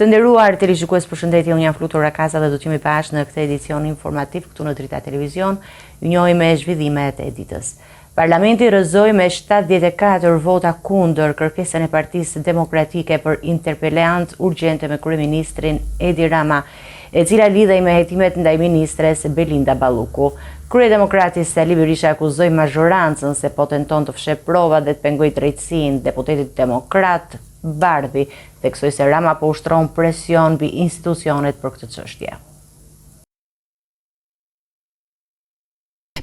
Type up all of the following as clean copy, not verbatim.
Të nderuar teleshikues, përshëndetje, unë jam Flutura Kaza dhe do të jemi bashkë në këtë edicion informativ këtu në Drita Televizion. Ju njohim me zhvillimet e ditës. Parlamenti rrëzoi me 74 vota kundër kërkesën e Partisë Demokratike për interpelancë urgjente me kryeministrin Edi Rama, e cila lidhej me hetimet ndaj ministres Belinda Balluku. Kryedemokrati Sali Berisha akuzoi mazhorancën se po tenton të fshehë provat dhe të pengojë drejtësinë. Deputeti demokrat Bardhi theksoi se Rama po ushtron presion mbi institucionet për këtë çështje.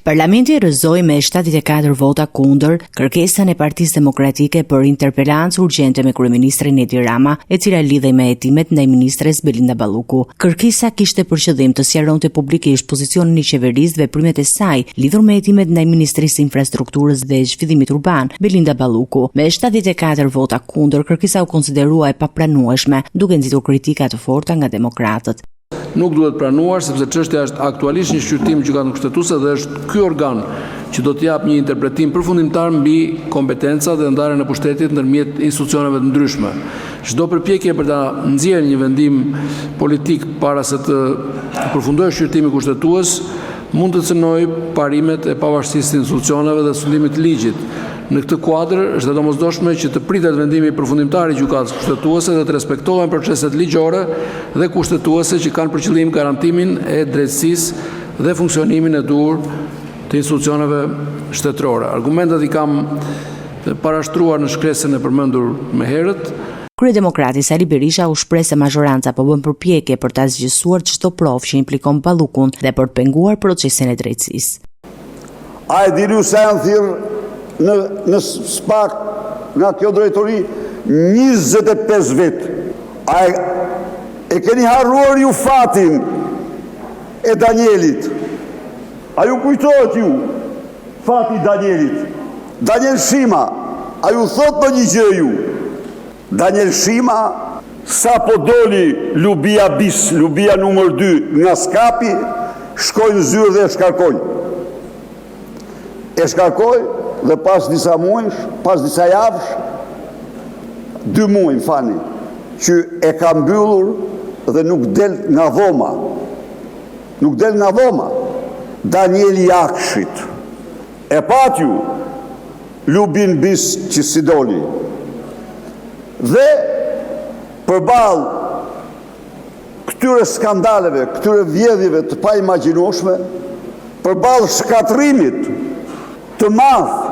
Parlamenti rrëzoi me 74 vota kundër kërkesën e Partisë Demokratike për interpelancë urgjente me kryeministrin Edi Rama, e cila lidhej me hetimet ndaj ministres Belinda Balluku. Kërkesa kishte për qëllim të sqaronte publikisht pozicionin e qeverisë dhe veprimet e saj lidhur me hetimet ndaj Ministrisë së Infrastrukturës dhe Zhvillimit Urban, Belinda Balluku. Me 74 vota kundër, kërkesa u konsiderua e papranueshme, duke nxitur kritika të forta nga demokratët. Nuk duhet pranuar sepse çështja është aktualisht në shqyrtim në Gjykatën Kushtetuese dhe është ky organ që do të japë një interpretim përfundimtar mbi kompetencat dhe ndarjen e pushtetit ndërmjet institucioneve të ndryshme. Çdo përpjekje për ta nxjerrë një vendim politik para se të përfundojë shqyrtimi kushtetues mund të cenojë parimet e pavarësisë së institucioneve dhe sundimit të ligjit. Në këtë kuadër, është e domosdoshme që të pritet vendimi përfundimtar i Gjykatës Kushtetuese dhe të respektohen proceset ligjore dhe kushtetuese që kanë për qëllim garantimin e drejtësisë dhe funksionimin e duhur të institucioneve shtetërore. Argumentet i kam parashtruar në shkresën e përmendur më herët. Kryedemokrati Sali Berisha u shpreh se mazhoranca po bën përpjekje për të asgjësuar çdo provë që implikon Ballukun dhe për të penguar procesin e drejtësisë. A e dini ju sa janë thirrë në në SPAK nga kjo drejtori? 25 vetë. A e, e keni harruar ju fatin e Danielit? A ju kujtohet ju fati i Danielit? Daniel Shima, a ju thotë ndonjë gjë ju? Daniel Shima, sapo doli Lubia bis, Lubia numër 2 nga Skapi, shkoi në zyrë dhe e shkarkoi. E shkarkoi dhe pas disa muajsh, pas disa javësh, dy muaj, më falni, që e ka mbyllur dhe nuk del nga dhoma. Nuk del nga dhoma. Danieli i Akshit. E patë ju Lubin bis që si doli. Dhe përballë këtyre skandaleve, këtyre vjedhjeve të paimagjinueshme, përballë shkatërrimit të madh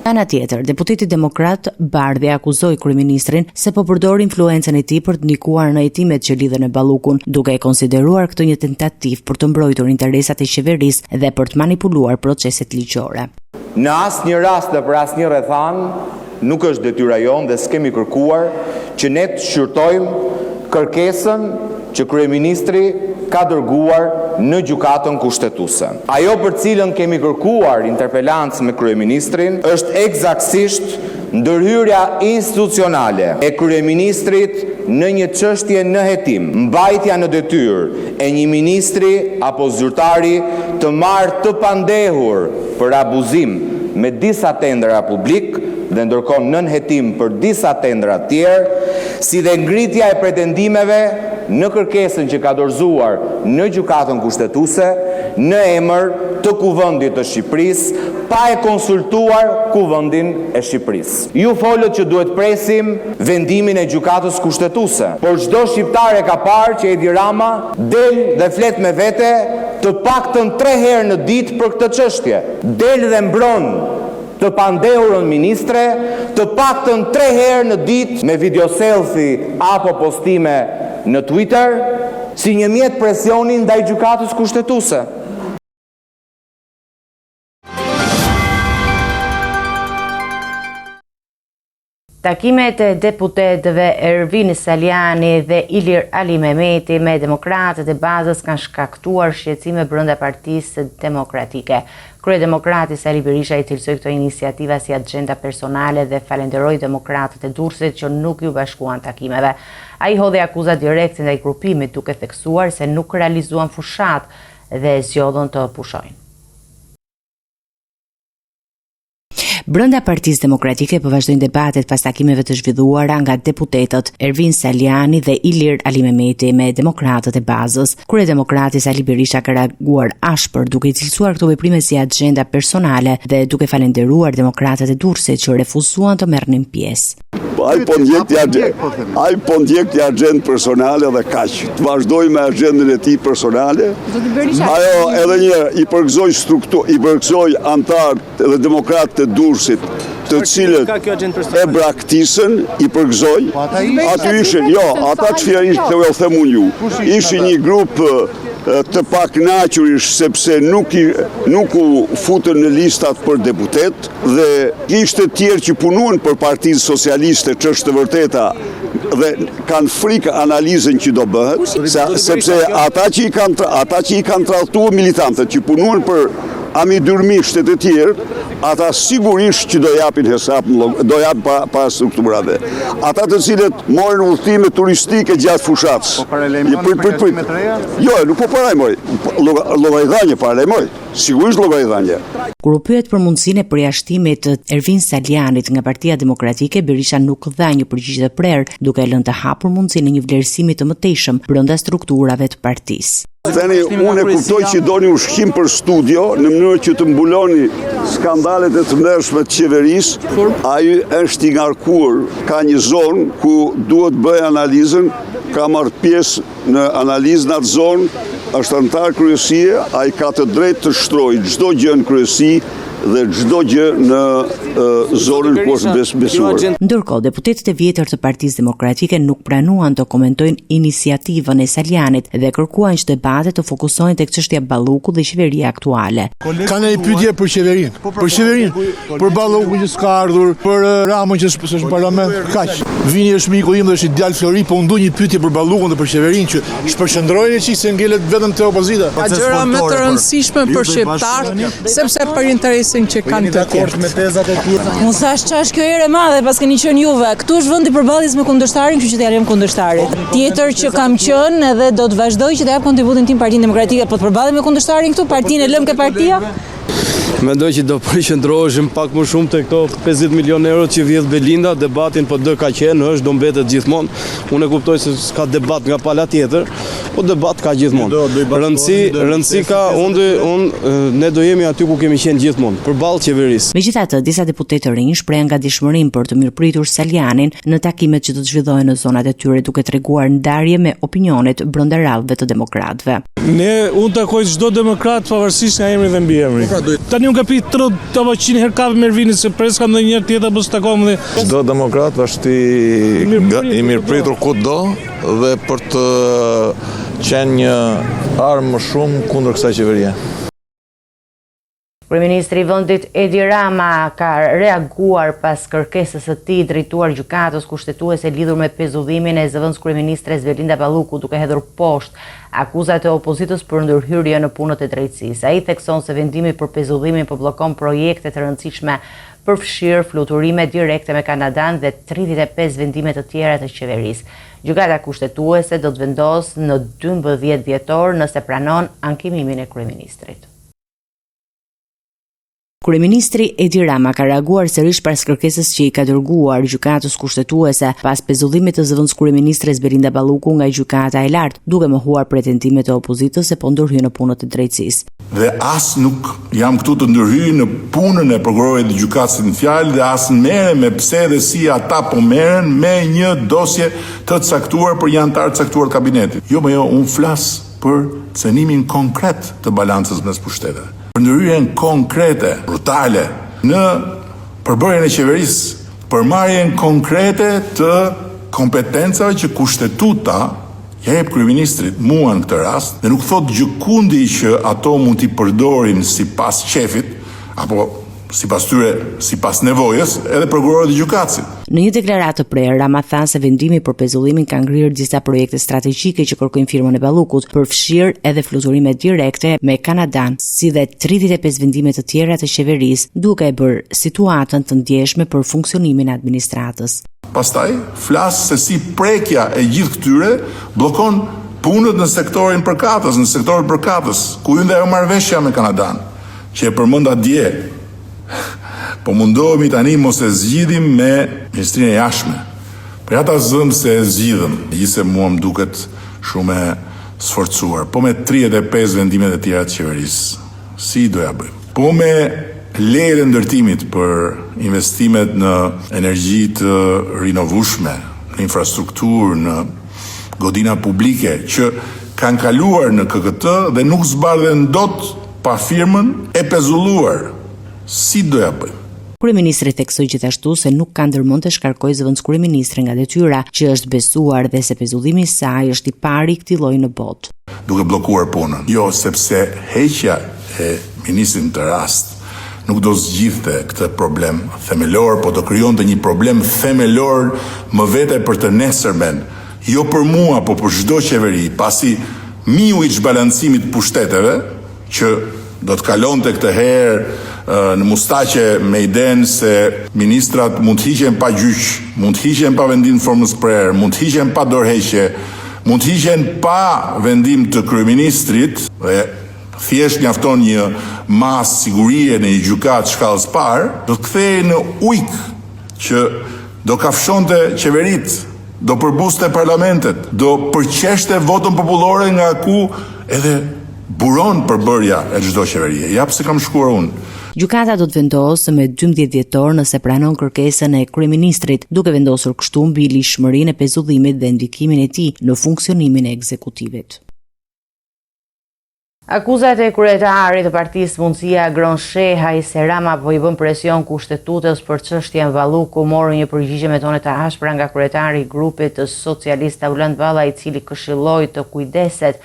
Nga ana tjetër, deputeti demokrat Bardhi akuzoi kryeministrin se po përdor influencën e tij për të ndikuar në hetimet që lidhen me Ballukun, duke e konsideruar këtë një tentativë për të mbrojtur interesat e qeverisë dhe për të manipuluar proceset ligjore. Në asnjë rast dhe për asnjë rrethanë nuk është detyra jonë dhe s'kemi kërkuar që ne të shqyrtojmë kërkesën që kryeministri ka dërguar në Gjykatën Kushtetuese. Ajo për të cilën kemi kërkuar interpelancë me kryeministrin është ekzaktësisht ndërhyrja institucionale e kryeministrit në një çështje në hetim, mbajtja në detyrë e një ministri apo zyrtari të marrë të pandehur për abuzim me disa tendera publikë dhe ndërkohë nën hetim për disa tendera të tjerë, si dhe ngritja e pretendimeve në kërkesën që ka dorëzuar në Gjykatën Kushtetuese në emër të Kuvendit të Shqipërisë, pa e konsultuar Kuvendin e Shqipërisë. Ju folët që duhet presim vendimin e Gjykatës Kushtetuese, por çdo shqiptar e ka parë që Edi Rama del dhe flet me vete të paktën tre herë në ditë për këtë çështje. Del dhe mbron të pandehurën ministre të paktën tre herë në ditë me video selfie apo postime në Twitter, si një mjet presioni ndaj Gjykatës Kushtetuese. Takimet e deputetëve Ervin Salianji dhe Ilir Alimehmeti me demokratët e bazës kanë shkaktuar shqetësime brenda Partisë Demokratike. Kryedemokrati Sali Berisha i cilësoi këto iniciativa si axhenda personale dhe falenderoi demokratët e Durrësit që nuk iu bashkuan takimeve. Ai hodhi akuza direkte ndaj grupimit, duke theksuar se nuk realizuan fushatë dhe zgjodhën të pushojnë. Brenda Partisë Demokratike po vazhdojnë debatet pas takimeve të zhvilluara nga deputetët Ervin Salianji dhe Ilir Alimehmeti me demokratët e bazës. Kryedemokrati Sali Berisha ka reaguar ashpër duke i cilësuar këto veprime si axhenda personale dhe duke falënderuar demokratët e Durrësit që refuzuan të merrnin pjesë. Po ai po ndjek një axhendë, ai po ndjek një axhendë personale dhe kaq. Të vazhdojë me axhendën e tij personale. Ajo edhe një herë i përgëzoj struktu, i përgëzoj anëtarët dhe demokratët e Durrësit, të cilët e braktisën, i përgëzoj. Po Aty ishin, jo, ata çfarë ishin, të ju them unë ju. Ishin një grup të pakënaqurish sepse nuk i nuk u futën në listat për deputet dhe kishte të tjerë që punuan për Partinë Socialiste, ç'është e vërteta dhe kanë frikë analizën që do bëhet, sepse ata që i kanë ata që i kanë tradhtuar militantët që punuan për Ami Dyrmisht e të tjerë, ata sigurisht që do japin hesap, do japin pa, para strukturave. Ata të cilët morën udhëtime turistike gjatë fushatës. Po paralajmëroni përjashtime të reja? Jo, nuk po paralajmëroj. Llogaridhënie paralajmëroj. Sigurisht llogaridhënie. Kur u pyet për mundësinë e përjashtimit të Ervin Salianjit nga Partia Demokratike, Berisha nuk dha një përgjigje të prerë, duke e lënë të hapur mundësinë e një vlerësimi të mëtejshëm brenda strukturave të partisë. Tani unë e kuptoj që doni ushqim për studio në mënyrë që të mbuloni skandalet e tmerrshme të qeverisë. Ai është i ngarkuar, ka një zonë ku duhet bëjë analizën, ka marrë pjesë në analizë në atë zonë, është anëtar kryesie, ai ka të drejtë të shtrojë çdo gjë në kryesi dhe çdo gjë në zonën ku është besuar. Ndërkohë, deputetët e vjetër të Partisë Demokratike nuk pranuan të komentojnë iniciativën e Salianjit dhe kërkuan që debatet të fokusohen tek çështja Balluku dhe qeveria aktuale. Ka një pyetje për qeverinë, po, pra, për po, qeverinë, për Ballukun që s'ka ardhur, për Ramën që s'është në parlament, kaq. Vini është miku im dhe është një djalë flori, po unë du një pyetje për Ballukun dhe për qeverinë që Shpërqendrojeni çik se ngelet vetëm te opozita. Ka gjëra më të rëndësishme për shqiptarët, sepse për interesin që kanë të tjerët. Unë thashë ça është kjo erë e madhe, paskeni qenë juve. Këtu është vendi i përballjes me kundërshtarin, kështu që t'ia lëmë kundërshtarit. Tjetër që kam qenë edhe do të vazhdoj që të jap kontributin tim Partinë Demokratike, po të përballem me kundërshtarin këtu, partinë e lëmë ke partia. Mendoj që do përqendroheshim pak më shumë te këto 50 milion euro që vjedh Belinda, debati në PD ka qenë, është, do mbetet gjithmonë. Unë e kuptoj se s'ka debat nga pala tjetër, po debat ka gjithmonë. Rëndësi, rëndësi ka, unë, unë, ne do jemi aty ku kemi qenë gjithmonë, përballë qeverisë. Megjithatë, disa deputetë të rinj shprehën gatishmërinë për të mirëpritur Salianjin në takimet që do të zhvillohen në zonat e tyre, duke treguar ndarje me opinionet brenda radhëve të demokratëve. Ne, unë takoj çdo demokrat pavarësisht nga emri dhe mbiemri. Po pra, Tani unë kam pi 30 apo 100 herë kafe me Ervinin se pres kam ndonjëherë tjetër apo s'takohem dhe Çdo demokrat është i i mirëpritur kudo dhe për të qenë një armë më shumë kundër kësaj qeverie. Kryeministri i vendit Edi Rama ka reaguar pas kërkesës së tij drejtuar Gjykatës Kushtetuese lidhur me pezullimin e zëvendëskryeministres Belinda Balluku duke hedhur poshtë akuzat e opozitës për ndërhyrje në punët e drejtësisë. Ai thekson se vendimi për pezullimin po bllokon projekte të rëndësishme përfshirë fluturime direkte me Kanadanë dhe 35 vendime të tjera të qeverisë. Gjykata Kushtetuese do të vendosë në 12 dhjetor nëse pranon ankimimin e kryeministrit. Kryeministri Edi Rama ka reaguar sërish pas kërkesës që i ka dërguar Gjykatës Kushtetuese pas pezullimit të zëvendëskryeministres Belinda Balluku nga Gjykata e Lartë, duke mohuar pretendimet e opozitës se po ndërhyn në punët e drejtësisë. Dhe as nuk jam këtu të ndërhyj në punën e prokurorit dhe gjykatësit në fjalë dhe as merrem me pse dhe si ata po merren me një dosje të caktuar për një anëtar të caktuar të kabinetit. Jo, më jo, unë flas për cenimin konkret të balancës mes pushteteve, për ndërhyrjen konkrete, brutale në përbërjen e qeverisë, për marrjen konkrete të kompetencave që Kushtetuta ia jep kryeministrit, mua në këtë rast, dhe nuk thotë gjëkundi që ato mund t'i përdorin sipas qefit, apo sipas tyre, sipas nevojës, edhe prokurorët dhe gjykatësit. Në një deklaratë të prerë, Rama tha se vendimi për pezullimin ka ngrirë disa projekte strategjike që kërkojnë firmën e Ballukut, përfshirë edhe fluturime direkte me Kanadanë, si dhe 35 vendime të tjera të qeverisë, duke e bërë situatën të ndjeshme për funksionimin e administratës. Pastaj, flas se si prekja e gjithë këtyre bllokon punët në sektorin përkatës, në sektorët përkatës, ku hyn dhe ajo marrëveshja me Kanadanë. që e përmenda dje. Po mundohemi tani mos e zgjidhim me Ministrinë e Jashtme. Po ja ta zëmë se e zgjidhëm, megjithëse mua më duket shumë e sforcuar. Po me 35 vendimet e tjera të qeverisë, si do ja bëjmë? Po me lejet e ndërtimit për investimet në energji të rinovueshme, në infrastrukturë, në godina publike që kanë kaluar në KKT dhe nuk zbardhen dot pa firmën e pezulluar, si do ja bëjmë? Kryeministri theksoi gjithashtu se nuk ka ndërmend të shkarkojë zëvendëskryeministren nga detyra, që është besuar dhe se pezullimi i saj është i pari i këtij lloji në botë. Duke bllokuar punën. Jo, sepse heqja e ministrit në këtë rast nuk do zgjidhte këtë problem themelor, po do krijonte një problem themelor më vete për të nesërmen, jo për mua, po për çdo qeveri, pasi miu i çbalancimit të pushteteve, që do të kalonte këtë herë në mustaqe me idenë se ministrat mund të hiqen pa gjyq, mund të hiqen pa vendim të formës së prerë, mund të hiqen pa dorëheqje, mund të hiqen pa vendim të kryeministrit dhe thjesht mjafton një masë sigurie në një gjykatë shkallës parë, do të kthehej në ujk që do kafshonte qeveritë, do përbuste parlamentet, do përqeshte votën popullore nga ku edhe buron përbërja e çdo qeverie. Ja pse kam shkuar unë. Gjykata do të vendosë me 12 dhjetor nëse pranon kërkesën e kryeministrit, duke vendosur kështu mbi ligjshmërinë e pezullimit dhe ndikimin e tij në funksionimin e ekzekutivit. Akuzat e kryetarit të Partisë Mundësia Agron Shehaj se Rama po i bën presion Kushtetutës për çështjen Balluku morën një përgjigje me tone të ashpra nga kryetari i grupit socialist Taulant Balla i cili këshilloi të kujdeset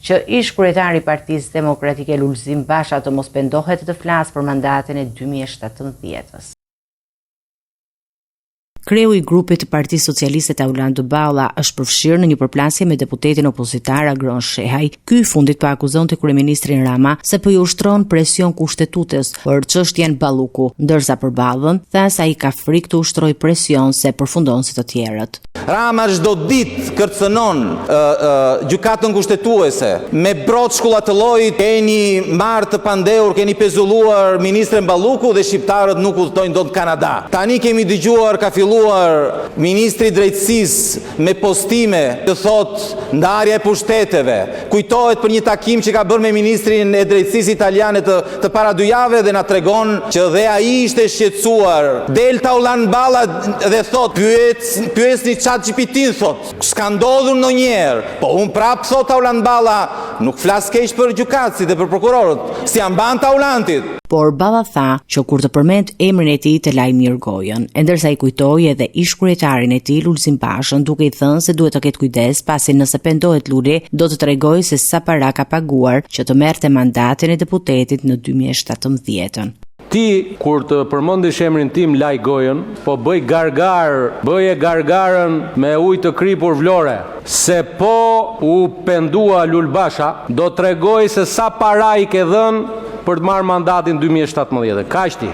që ish-kryetari i Partisë Demokratike Lulzim Basha të mos pendohet të flasë për mandatin e 2017-ës. Kreu i grupit të Partisë Socialiste Taulant Balla është përfshirë në një përplasje me deputetin opozitar Agron Shehaj. Ky i fundit po akuzonte kryeministrin Rama se po i ushtron presion kushtetutës për çështjen Balluku, ndërsa për Ballën tha se ai ka frikë të ushtrojë presion se përfundon si të tjerët. Rama çdo ditë kërcënon Gjykatën Kushtetuese me broçkulla të llojit keni marrë të pandehur, keni pezulluar ministren Balluku dhe shqiptarët nuk udhëtojnë dot në Kanada. Tani kemi dëgjuar ka filluar ministri i Drejtësisë me postime që thotë ndarja e pushteteve, kujtohet për një takim që ka bërë me ministrin e Drejtësisë italiane të të para dy javëve dhe na tregon që dhe ai ishte shqetësuar. Del Taulant Balla dhe thotë, pyet, pyesni Chat GPT-n thotë, s'ka ndodhur ndonjëherë. Po unë prapë thotë Taulant Balla, nuk flas keq për gjykatësit dhe për prokurorët, s'ia mban Taulantit. Por Balla tha që kur të përmend emrin e tij të lajë mirë gojën, e ndërsa i kujtoi edhe ish-kryetarin e tij Lulzim Bashën duke i thënë se duhet të ketë kujdes pasi nëse pendohet Luli do të tregojë se sa para ka paguar që të merrte mandatin e deputetit në 2017-ën. Ti kur të përmendish emrin tim laj gojën, po bëj gargarë, bëje gargarën me ujë të kripur Vlore, se po u pendua Lul Basha, do tregojë se sa para i ke dhënë për të marrë mandatin 2017. Kaq ti.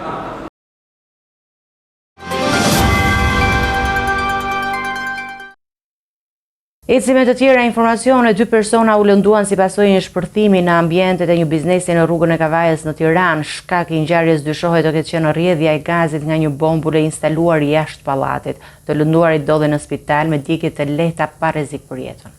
Ecim me të tjera informacione, dy persona u lënduan si pasojë e një shpërthimi në ambientet e një biznesi në rrugën e Kavajës në Tiranë. Shkak i ngjarjes dyshohet të ketë qenë rrjedhja e gazit nga një bombul e instaluar jashtë pallatit. Të lënduarit ndodhen në spital me djegie të lehta pa rrezik për jetën.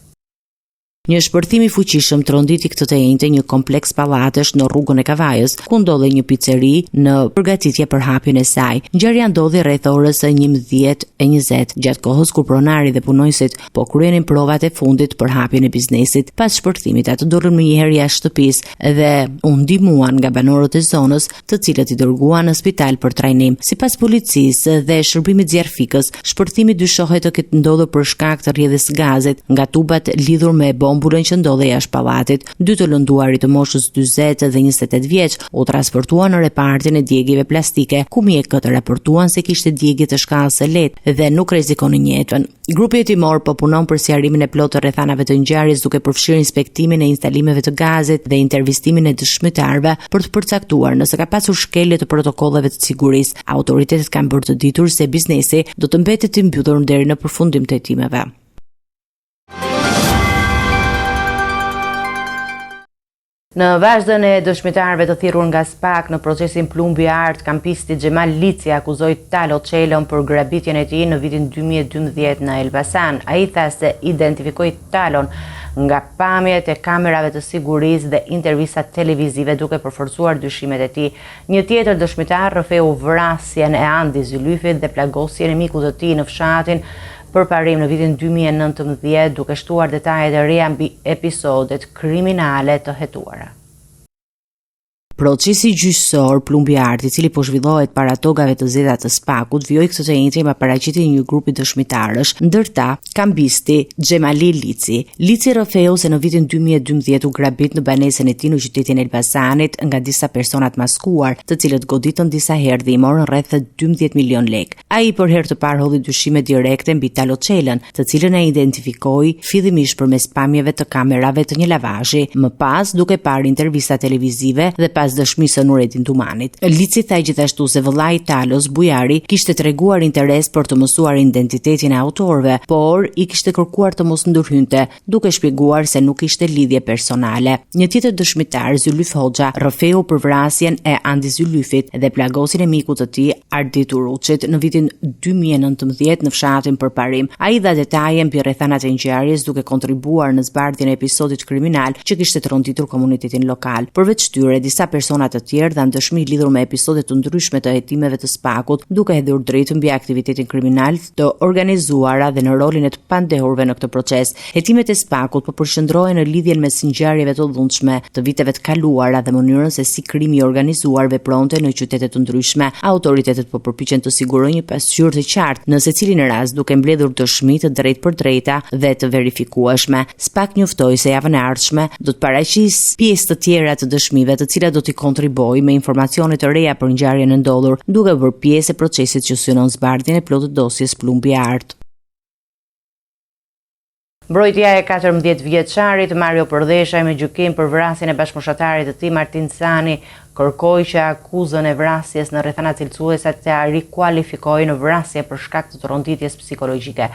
Një shpërthim i fuqishëm tronditi këtë të enjte një kompleks pallatesh në rrugën e Kavajës, ku ndodhej një piceri në përgatitje për hapjen e saj. Ngjarja ndodhi rreth orës 11:20, gjatë kohës kur pronari dhe punonjësit po kryenin provat e fundit për hapjen e biznesit. Pas shpërthimit, ata dolën menjëherë jashtë shtëpisë dhe u ndihmuan nga banorët e zonës, të cilët i dërguan në spital për trajtim. Sipas policisë dhe shërbimit zjarrfikës, shpërthimi dyshohet të ketë ndodhur për shkak të rrjedhjes së gazit nga tubat lidhur me bombulën që ndodhej jashtë pallatit. Dy të lënduarit të moshës 40 dhe 28 vjeç u transportuan në repartin e djegieve plastike, ku mjekët raportuan se kishte djegie të shkallës së lehtë dhe nuk rrezikonin jetën. Grupi hetimor po punon për sqarimin e plotë të rrethanave të ngjarjes duke përfshirë inspektimin e instalimeve të gazit dhe intervistimin e dëshmitarëve për të përcaktuar nëse ka pasur shkelje të protokolleve të sigurisë. Autoritetet kanë bërë të ditur se biznesi do të mbetet i mbyllur deri në përfundim të hetimeve. Në vazhdën e dëshmitarëve të thirrur nga SPAK në procesin Plumbi i Artë, kampisti Xhemal Lici akuzoi Talo Çelën për grabitjen e tij në vitin 2012 në Elbasan. Ai tha se identifikoi Talon nga pamjet e kamerave të sigurisë dhe intervistat televizive duke përforcuar dyshimet e tij. Një tjetër dëshmitar rrëfeu vrasjen e Andi Zylyfit dhe plagosjen e mikut të tij në fshatin Përparim në vitin 2019, duke shtuar detaje të reja mbi episodet kriminale të hetuara. Procesi gjyqësor Plumbi i Artë, i cili po zhvillohet para togave të zeza të SPAK-ut, vijoi këtë të enjte me paraqitjen e një grupi dëshmitarësh, ndër ta kambisti Xhemali Lici. Lici rrëfeu se në vitin 2012 u grabit në banesën e tij në qytetin e Elbasanit nga disa persona të maskuar, të cilët goditën disa herë dhe i morën rreth 12 milion lekë. Ai për herë të parë hodhi dyshime direkte mbi Talo Çelën, të cilën e identifikoi fillimisht përmes pamjeve të kamerave të një lavazhi, më pas duke parë intervista televizive dhe pas dëshmisë së Nuredin Dumanit. Lici tha gjithashtu se vëllai i Talos, Bujari, kishte treguar interes për të mësuar identitetin e autorëve, por i kishte kërkuar të mos ndërhynte, duke shpjeguar se nuk kishte lidhje personale. Një tjetër dëshmitar, Zylyf Hoxha, rrëfeu për vrasjen e Andi Zylyfit dhe plagosjen e mikut të tij, Ardit Uruçit, në vitin 2019 në fshatin Përparim. Ai dha detaje mbi rrethanat e ngjarjes duke kontribuar në zbardhjen e episodit kriminal që kishte tronditur komunitetin lokal. Përveç tyre, disa persona të tjerë dhanë dëshmi lidhur me episode të ndryshme të hetimeve të SPAK-ut, duke hedhur dritë mbi aktivitetin kriminal të organizuara dhe në rolin e të pandehurve në këtë proces. Hetimet e SPAK-ut po përqendrohen në lidhjen mes ngjarjeve të dhunshme të viteve të kaluara dhe mënyrën se si krimi i organizuar vepronte në qytete të ndryshme. Autoritetet po përpiqen të sigurojnë një pasqyrë të qartë në secilin rast duke mbledhur dëshmi të drejtpërdrejta dhe të verifikueshme. SPAK njoftoi se javën e ardhshme do të paraqisë pjesë të tjera të dëshmive të cilat do t'i kontribuojë me informacione të reja për ngjarjen e ndodhur, duke u bërë pjesë e procesit që synon zbardhjen e plotë të dosjes Plumbi i Artë. Mbrojtja e 14 vjeçarit Mario Përdheshaj me gjykim për vrasjen e bashkëmoshatarit të tij Martin Cani kërkoi që akuzën e vrasjes në rrethana cilësuese t'ia rikualifikojë në vrasje për shkak të tronditjes psikologjike.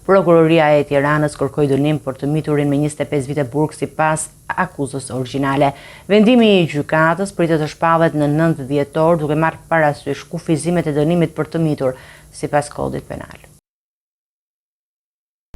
Prokuroria e Tiranës kërkoi dënim për të miturin me 25 vite burg sipas akuzës origjinale. Vendimi i gjykatës pritet të shpallet në 9 dhjetor duke marrë parasysh kufizimet e dënimit për të mitur sipas kodit penal.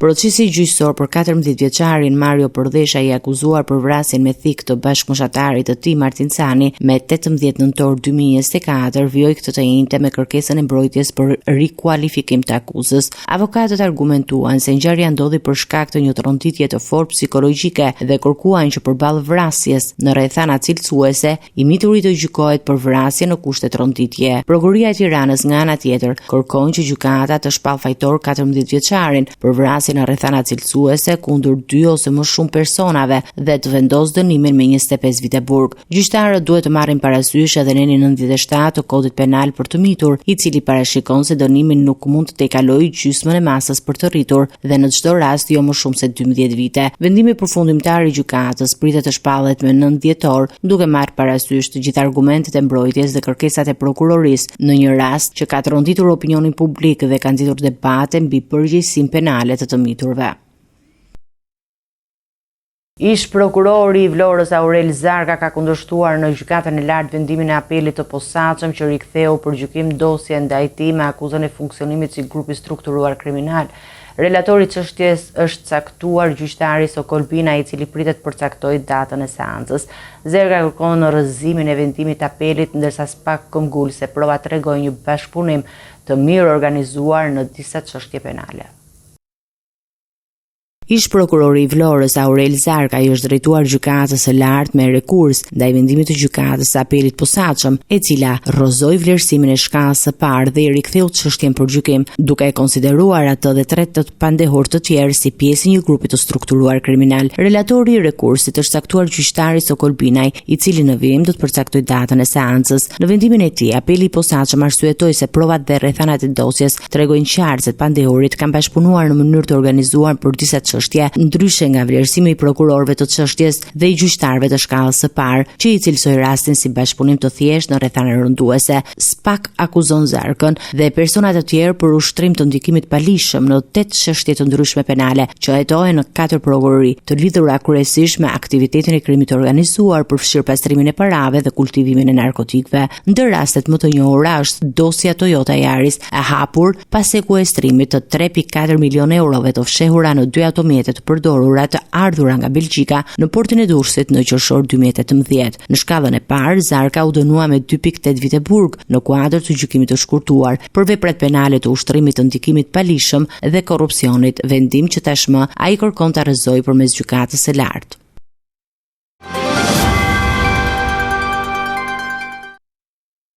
Procesi gjyqësor për 14 vjeçarin Mario Përdheshaj i akuzuar për vrasjen me thikë të bashkëmoshatarit të tij Martin Cani me 18 nëntor 2024 vijoi këtë të enjte me kërkesën e mbrojtjes për rikualifikim të akuzës. Avokatët argumentuan se ngjarja ndodhi për shkak të një tronditje të fortë psikologjike dhe kërkuan që përballë vrasjes në rrethana cilësuese I mituri të gjykohet për vrasje në kushte tronditje. Prokuroria e Tiranës nga ana tjetër kërkon që gjykata të shpallë fajtor 14 vjeçarin për vrasje në rrethana cilësuese kundër dy ose më shumë personave dhe të vendosë dënimin me 25 vite burg. Gjyqtarët duhet të marrin parasysh edhe nenin 97 të Kodit Penal për të mitur, i cili parashikon se dënimi nuk mund të tejkalojë gjysmën e masës për të rritur dhe në çdo rast jo më shumë se 12 vite. Vendimi përfundimtar i gjykatës pritet të shpallet me 9 dhjetor, duke marrë parasysh të gjitha argumentet e mbrojtjes dhe kërkesat e prokurorisë në një rast që ka tronditur opinionin publik dhe ka nxitur debate mbi përgjegjësinë penale të të miturve. Ish-prokurori i Vlorës Aurel Zarka ka kundërshtuar në Gjykatën e Lartë vendimin e Apelit të Posaçëm që riktheu për gjykim dosjen ndaj tij me akuzën e funksionimit si grup i strukturuar kriminal. Relator i çështjes është caktuar gjyqtari Sokol Bina, i cili pritet të përcaktojë datën e seancës. Zerka kërkon rrëzimin e vendimit të Apelit, ndërsa SPAK këmbgul se provat tregojnë një bashkëpunim të mirëorganizuar në disa çështje penale. Ish-prokurori i Vlorës, Aurel Zarka, i është drejtuar Gjykatës së Lartë me rekurs ndaj vendimit të Gjykatës së Apelit të Posaçëm, e cila rrëzoi vlerësimin e shkallës së parë dhe i riktheu çështjen për gjykim, duke e konsideruar atë dhe tre të pandehur të tjerë si pjesë e një grupi të strukturuar kriminal. Relatori i rekursit është caktuar gjyqtari Sokol Binaj, i cili në vijim do të përcaktojë datën e seancës. Në vendimin e tij, Apeli i Posaçëm arsyetoi se provat dhe rrethanat e dosjes tregojnë qartë se të pandehurit kanë bashkëpunuar në mënyrë të organizuar për disa çështje. çështje, ndryshe nga vlerësimi i prokurorëve të çështjes dhe i gjyqtarëve të shkallës së parë, që i cilësoi rastin si bashkëpunim të thjeshtë në rrethana rënduese. SPAK akuzon Zarkën dhe persona të tjerë për ushtrim të ndikimit të paligjshëm në 8 çështje të ndryshme penale që hetohen në katër prokurori, të lidhura kryesisht me aktivitetin e krimit të organizuar, përfshirë pastrimin e parave dhe kultivimin e narkotikëve. Ndër rastet më të njohura është dosja Toyota Yaris, e hapur pas sekuestrimit të 3.4 milionë eurove të fshehura në dy automjete të përdorura të ardhura nga Belgjika në portin e Durrësit në qershor 2018. Në shkallën e parë, Zarka u dënua me 2.8 vite burg në kuadër të gjykimit të shkurtuar për veprat penale të ushtrimit të ndikimit të paligjshëm dhe korrupsionit, vendim që tashmë ai kërkon ta rrëzojë përmes gjykatës së lartë.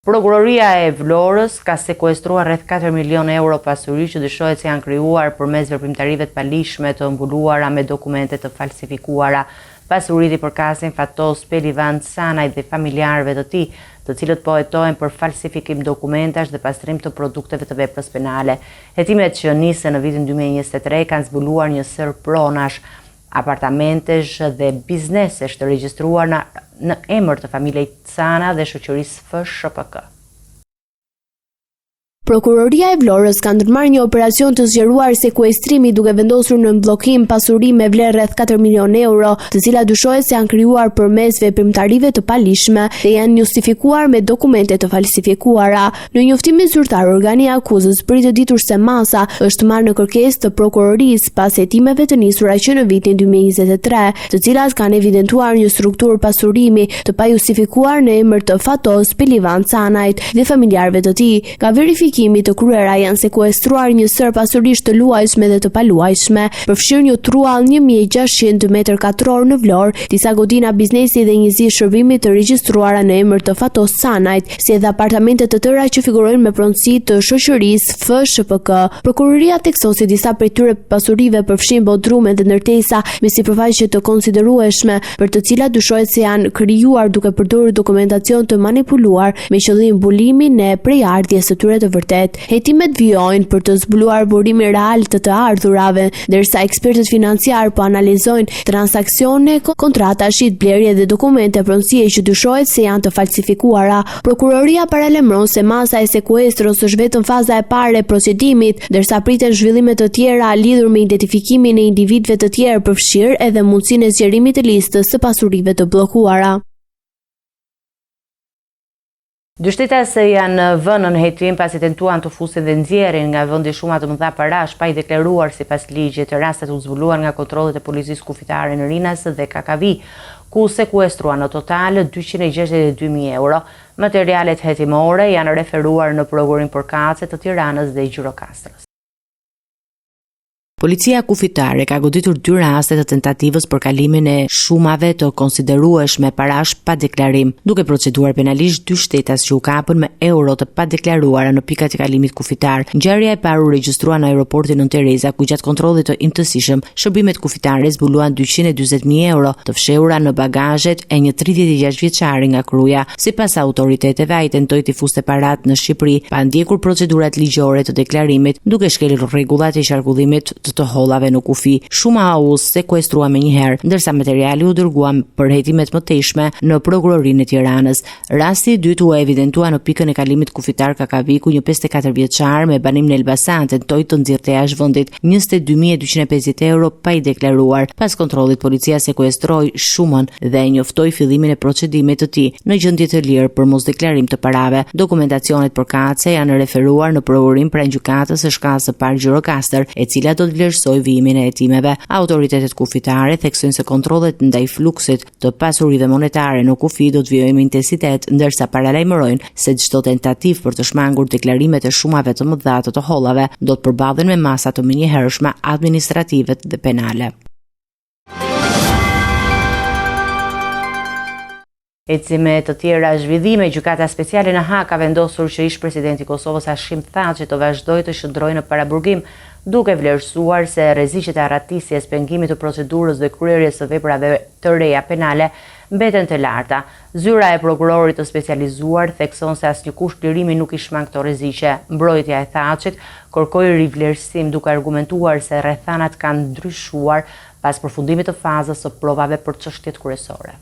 Prokuroria e Vlorës ka sekuestruar rreth 4 milionë euro pasuri që dyshohet se janë krijuar përmes veprimtarive të paligjshme të mbuluara me dokumente të falsifikuara. Pasuritë i përkasin Fatos Pelivan Canajt dhe familjarëve të tij, të cilët po hetohen për falsifikim dokumentash dhe pastrim të produkteve të veprës penale. Hetimet që nisën në vitin 2023 kanë zbuluar një sërë pronash, apartamentesh dhe biznesesh të regjistruar në në emër të familjes Cana dhe shoqërisë FSHPK. Prokuroria e Vlorës ka ndërmarrë një operacion të zgjeruar sekuestrimi duke vendosur në bllokim pasuri me vlerë rreth 4 milionë euro, të cilat dyshohet se janë krijuar përmes veprimtarive të paligjshme dhe janë justifikuar me dokumente të falsifikuara. Në njoftimin zyrtar, organi i akuzës bëri të ditur se masa është marrë në kërkesë të prokurorisë pas hetimeve të nisura që në vitin 2023, të cilat kanë evidentuar një strukturë pasurimi të pajustifikuar në emër të Fatos Pelivan Canajt dhe familjarëve të tij. Nga verifikimet të kryera janë sekuestruar një sërë pasurish të luajtshme dhe të paluajtshme, përfshirë një truall 1600 metër katror në Vlorë, disa godina biznesi dhe njësi shërbimi të regjistruara në emër të Fatos Canajt, si edhe apartamente të tëra që figurojnë me pronësi të shoqërisë FSHPK. Prokuroria thekson se disa prej këtyre pasurive përfshijnë bodrume dhe ndërtesa me sipërfaqe të konsiderueshme, për të cilat dyshohet se janë krijuar duke përdorur dokumentacion të manipuluar me qëllim mbulimin e prejardhjes së tyre të vërtetë. Hetimet vijojnë për të zbuluar burimin real të të ardhurave, ndërsa ekspertët financiarë po analizojnë transaksione, kontrata shit-blerje dhe dokumente pronësie që dyshohet se janë të falsifikuara. Prokuroria paralajmëron se masa e sekuestros është vetëm faza e parë e procedimit, ndërsa priten zhvillime të tjera lidhur me identifikimin e individëve të tjerë, përfshirë edhe mundësinë e zgjerimit të listës së pasurive të bllokuara. Dy shtetas janë vënë nën hetim pasi tentuan të fusin dhe nxjerrin nga vendi shuma të mëdha parash pa i deklaruar sipas ligjit. Rastet u zbuluan nga kontrollet e policisë kufitare në Rinas dhe Kakavijë, ku u sekuestruan në total 262.000 euro. Materialet hetimore janë referuar në prokurorinë përkatëse të Tiranës dhe Gjirokastrës. Policia kufitare ka goditur dy raste të tentativës për kalimin e shumave të konsiderueshme parash pa deklarim, duke proceduar penalisht dy shtetas që u kapën me euro të padeklaruara në pikat e kalimit kufitar. Ngjarja e parë u regjistrua në aeroportin Nënë Tereza, ku gjatë kontrollit të imtësishëm, shërbimet kufitare zbuluan 240.000 euro të fshehura në bagazhet e një 36 vjeçari nga Kruja. Sipas autoriteteve, ai tentoi t'i fuste paratë në Shqipëri pa ndjekur procedurat ligjore të deklarimit, duke shkelur rregullat e qarkullimit të të hollave në kufi. Shuma u sekuestrua menjëherë, ndërsa materiali u dërgua për hetime të mëtejshme në prokurorinë e Tiranës. Rasti i dytë u evidentua në pikën e kalimit kufitar Kakavijë, ku një 54 vjeçar me banim në Elbasan tentoi të nxirrte jashtë vendit 22250 euro pa i deklaruar. Pas kontrollit, policia sekuestroi shumën dhe njoftoi fillimin e procedimit të tij në gjendje të lirë për mosdeklarim të parave. Dokumentacionet përkatëse janë referuar në prokurorinë pranë gjykatës së shkallës së parë Gjirokastër, e cila do të vlerësojë vijimin e hetimeve. Autoritetet kufitare theksojnë se kontrollet ndaj fluksit të pasurive monetare në kufi do të vijojnë me intensitet, ndërsa paralajmërojnë se çdo tentativë për të shmangur deklarimet e shumave të mëdha të të hollave do të përballen me masa të menjëhershme administrative dhe penale. Ecim me të tjera zhvillime, Gjykata Speciale në Hagë ka vendosur që ish-presidenti i Kosovës Hashim Thaçi të vazhdojë të qëndrojë në paraburgim. duke vlerësuar se rreziqet e arratisjes, pengimit të procedurës dhe kryerjes së veprave të reja penale mbeten të larta. Zyra e Prokurorit të Specializuar thekson se asnjë kusht lirimi nuk i shmang këto rreziqe. Mbrojtja e Thaçit kërkoi rivlerësim duke argumentuar se rrethanat kanë ndryshuar pas përfundimit të fazës së provave për çështjet kryesore.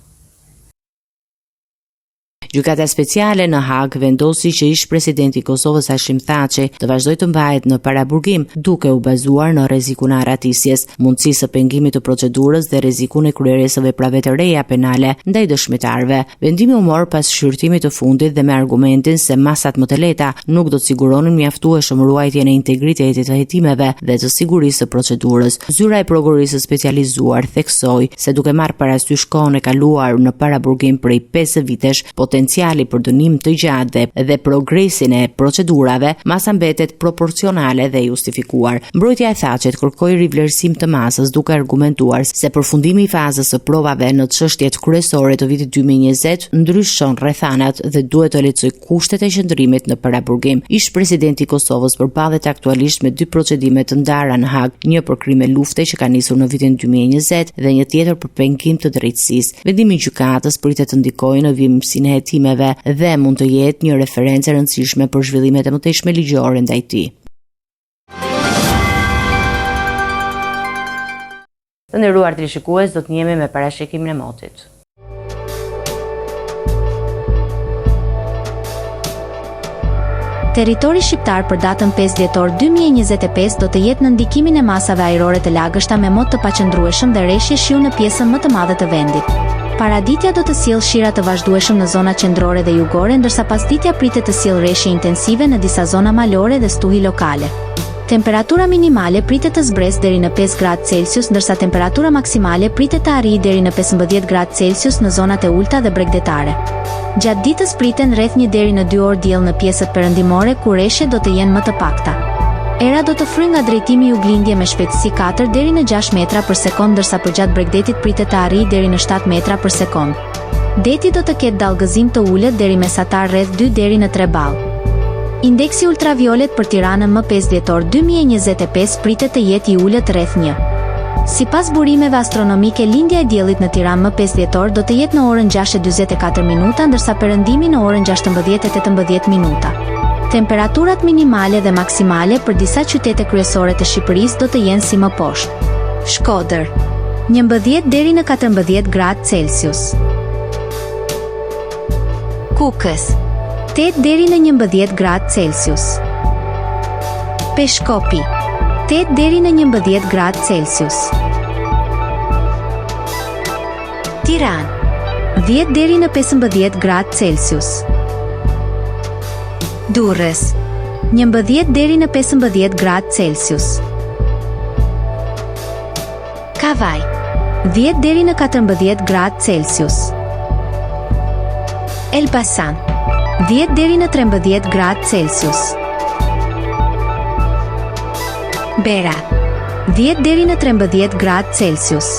Gjykata Speciale në Hagë vendosi që ish-presidenti i Kosovës Hashim Thaçi të vazhdojë të mbahet në paraburgim, duke u bazuar në rrezikun e arratisjes, mundësisë së pengimit të procedurës dhe rrezikun e kryerjes së veprave të reja penale ndaj dëshmitarëve. Vendimi u mor pas shqyrtimit të fundit dhe me argumentin se masat më të lehta nuk do të siguronin mjaftueshëm ruajtjen e integritetit të hetimeve dhe të sigurisë së procedurës. Zyra e Prokurorisë së Specializuar theksoi se duke marrë parasysh kohën e kaluar në paraburgim prej 5 vitesh, potenciali për dënim të gjatë dhe dhe progresin e procedurave, masa mbetet proporcionale dhe e justifikuar. Mbrojtja e Thaçit kërkoi rivlerësim të masës duke argumentuar se përfundimi i fazës së provave në çështjet kryesore të vitit 2020 ndryshon rrethanat dhe duhet të lehtësojë kushtet e qëndrimit në paraburgim. Ish-presidenti i Kosovës përballet aktualisht me dy procedime të ndara në Hagë, një për krime lufte që ka nisur në vitin 2020 dhe një tjetër për pengim të drejtësisë. Vendimi i gjykatës pritet të ndikojë në vijimësinë e hetimeve dhe mund të jetë një referencë e rëndësishme për zhvillimet e mëtejshme ligjore ndaj tij. Të nderuar teleshikues, do të njihemi me parashikimin e motit. Territori shqiptar për datën 5 dhjetor 2025 do të jetë në ndikimin e masave ajrore të lagështa me mot të paqëndrueshëm dhe reshje shiu në pjesën më të madhe të vendit. Paraditja do të sjellë shira të vazhdueshëm në zonat qendrore dhe jugore, ndërsa pasditja pritet të sjellë reshje intensive në disa zona malore dhe stuhi lokale. Temperatura minimale pritet të zbresë deri në 5 gradë Celsius, ndërsa temperatura maksimale pritet të arrijë deri në 15 gradë Celsius në zonat e ulëta dhe bregdetare. Gjatë ditës priten rreth një deri në dy orë diell në pjesët perëndimore ku reshjet do të jenë më të pakta. Era do të fryjë nga drejtimi juglindje me shpejtësi 4 deri në 6 metra për sekondë ndërsa përgjatë bregdetit pritet të arrijë deri në 7 metra për sekondë. Deti do të ketë dallgëzim të ulët deri mesatar rreth 2 deri në 3 ballë. Indeksi ultraviolet për Tiranën më 5 dhjetor 2025 pritet të jetë i ulët rreth 1. Sipas burimeve astronomike lindja e diellit në Tiranë më 5 dhjetor do të jetë në orën 6:44 minuta ndërsa perëndimi në orën 16:18 minuta. Temperaturat minimale dhe maksimale për disa qytete kryesore të Shqipërisë do të jenë si më poshtë. Shkodër, 11 deri në 14 gradë Celsius. Kukës, 8 deri në 11 gradë Celsius. Peshkopi, 8 deri në 11 gradë Celsius. Tiranë, 10 deri në 15 gradë Celsius. Durrës, 11 deri në 15 gradë Celsius. Kavajë, 10 deri në 14 gradë Celsius. Elbasan, 10 deri në 13 gradë Celsius. Berat, 10 deri në 13 gradë Celsius.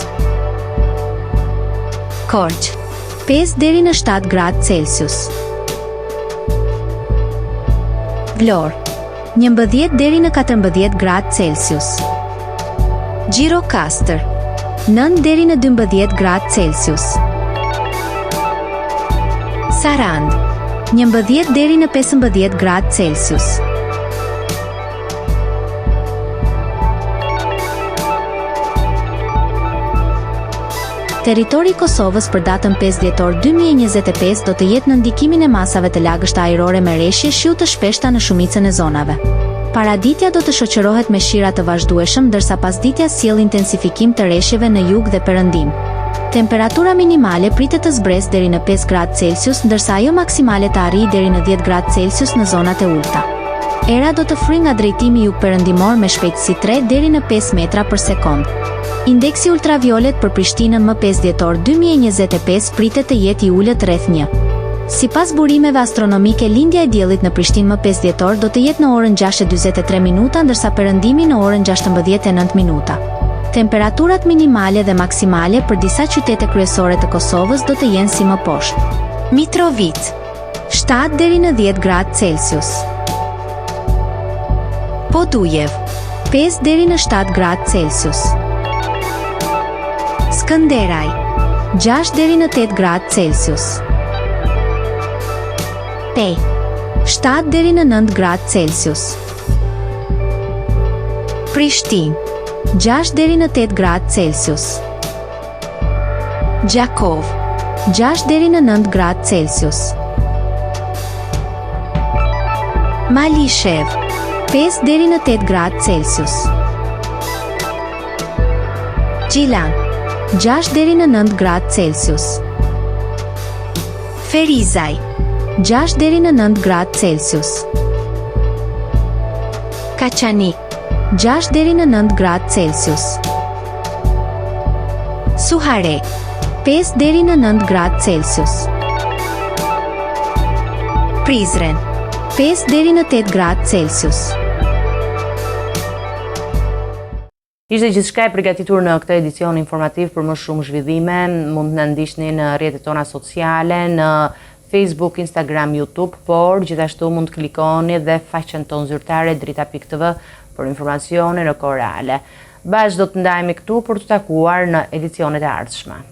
Korçë, 5 deri në 7 gradë Celsius. Vlorë, 11 deri në 14 gradë Celsius. Gjirokastër, 9 deri në 12 gradë Celsius. Sarandë, 11 deri në 15 gradë Celsius. Territori i Kosovës për datën 5 dhjetor 2025 do të jetë në ndikimin e masave të lagështa ajrore me reshje shiu të shpeshta në shumicën e zonave. Paraditja do të shoqërohet me shira të vazhdueshëm ndërsa pasditja sjell intensifikim të reshjeve në jug dhe perëndim. Temperatura minimale pritet të zbresë deri në 5 gradë Celsius ndërsa ajo maksimale të arrijë deri në 10 gradë Celsius në zonat e ulëta. Era do të fryjë nga drejtimi jugperëndimor me shpejtësi 3 deri në 5 metra për sekondë. Indeksi ultraviolet për Prishtinën më 5 dhjetor 2025 pritet të jetë i ulët rreth 1. Sipas burimeve astronomike lindja e diellit në Prishtinë më 5 dhjetor do të jetë në orën 6:43 minuta ndërsa perëndimi në orën 16:09 minuta. Temperaturat minimale dhe maksimale për disa qytete kryesore të Kosovës do të jenë si më poshtë. Mitrovicë, 7 deri në 10 gradë Celsius. Podujevë, 5 deri në 7 gradë Celsius. Skënderaj, 6 deri në 8 gradë Celsius. Pejë, 7 deri në 9 gradë Celsius. Prishtinë, 6 deri në 8 gradë Celsius. Gjakovë, 6 deri në 9 gradë Celsius. Malishevë, 5 deri në 8 gradë Celsius. Gjilan, 6 deri në 9 gradë Celsius. Ferizaj, 6 deri në 9 gradë Celsius. Kaçanik, 6 deri në 9 gradë Celsius. Suharekë, 5 deri në 9 gradë Celsius. Prizren, 5 deri në 8 gradë Celsius. Ishte gjithçka e përgatitur në këtë edicion informativ për më shumë zhvillime, mund të na ndiqni në rrjetet tona sociale, në Facebook, Instagram, YouTube, por gjithashtu mund të klikoni dhe faqen tonë zyrtare drita.tv për informacione në kohë reale. Bashkë do të ndahemi këtu për t'u takuar në edicionet e ardhshme.